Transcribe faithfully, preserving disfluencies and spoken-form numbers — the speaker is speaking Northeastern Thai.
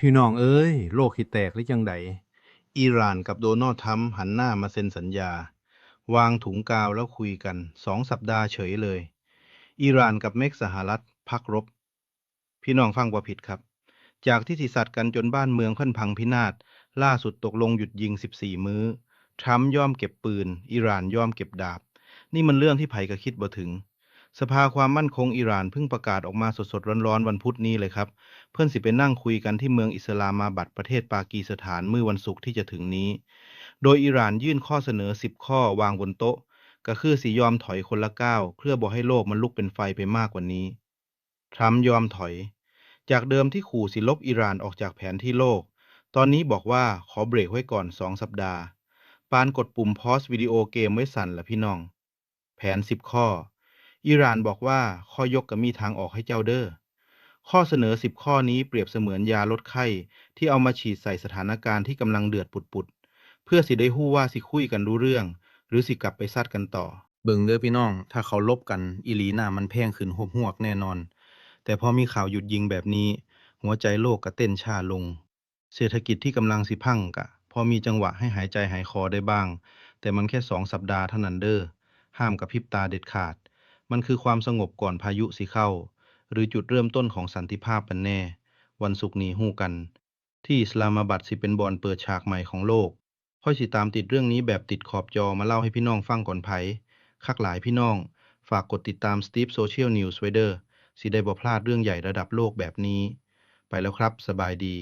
พี่น้องเอ้ย โลกสิแตกหรือจั่งใด อิหร่านกับโดนัลด์ทรัมป์หันหน้ามาเซ็นสัญญา วางถุงกาวแล้วคุยกัน สองสัปดาห์เฉยเลย อิหร่านกับเม็กสหรัฐพักรบ พี่น้องฟังบ่ผิดครับ จากที่สิซัดกันจนบ้านเมืองพันพังพินาศ ล่าสุดตกลงหยุดยิงสิบสี่มื้อ ทรัมป์ยอมเก็บปืน อิหร่านยอมเก็บดาบ นี่มันเรื่องที่ไผก็คิดบ่ถึง สภาความมั่นคงอิหร่านเพิ่งประกาศออกมาสดๆร้อนๆวันพุธนี้เลยครับ เพิ่นสิไปนั่งคุยกันที่เมืองอิสลามาบัดประเทศปากีสถานมื้อวันศุกร์ที่จะถึงนี้ โดยอิหร่านยื่นข้อเสนอสิบข้อวางบนโต๊ะ ก็คือสิยอมถอยคนละก้าว เพื่อบ่ให้โลกมันลุกเป็นไฟไปมากกว่านี้ ทรัมป์ยอมถอย จากเดิมที่ขู่สิลบอิหร่านออกจากแผนที่โลก ตอนนี้บอกว่าขอเบรกไว้ก่อนสองสัปดาห์ ปานกดปุ่ม pause วิดีโอเกมไว้สั่นละพี่น้อง แผนสิบข้อ อิหร่านบอกว่าข้อยกก็มีทางออกให้เจ้าเด้อ ข้อเสนอสิบข้อนี้เปรียบเสมือนยาลดไข้ที่เอามาฉีดใส่สถานการณ์ที่กำลังเดือดปุดๆ เพื่อสิได้ฮู้ว่าสิคุยกันรู้เรื่อง หรือสิกลับไปซัดกันต่อ เบิ่งเด้อพี่น้อง ถ้าเขาลบกันอีหลีน้ำมันแพงขึ้นฮวกๆแน่นอน แต่พอมีข่าวหยุดยิงแบบนี้ หัวใจโลกก็เต้นช้าลง เศรษฐกิจที่กำลังสิพังก็พอมีจังหวะให้หายใจหายคอได้บ้าง แต่มันแค่สองสัปดาห์เท่านั้นเด้อ ห้ามกระพริบตาเด็ดขาด มันคือความสงบก่อนพายุสิเข้า หรือจุดเริ่มต้นของสันติภาพกันแน่ วันศุกร์นี้ฮู้กัน ที่อิสลามาบัดสิเป็นบ่อนเปิดฉากใหม่ของโลก ข้อยสิตามติดเรื่องนี้แบบติดขอบจอมาเล่าให้พี่น้องฟังก่อนไผ คักหลายพี่น้อง ฝากกดติดตาม Steep Social News ไว้เด้อ สิได้บ่พลาดเรื่องใหญ่ระดับโลกแบบนี้ ไปแล้วครับ สบายดี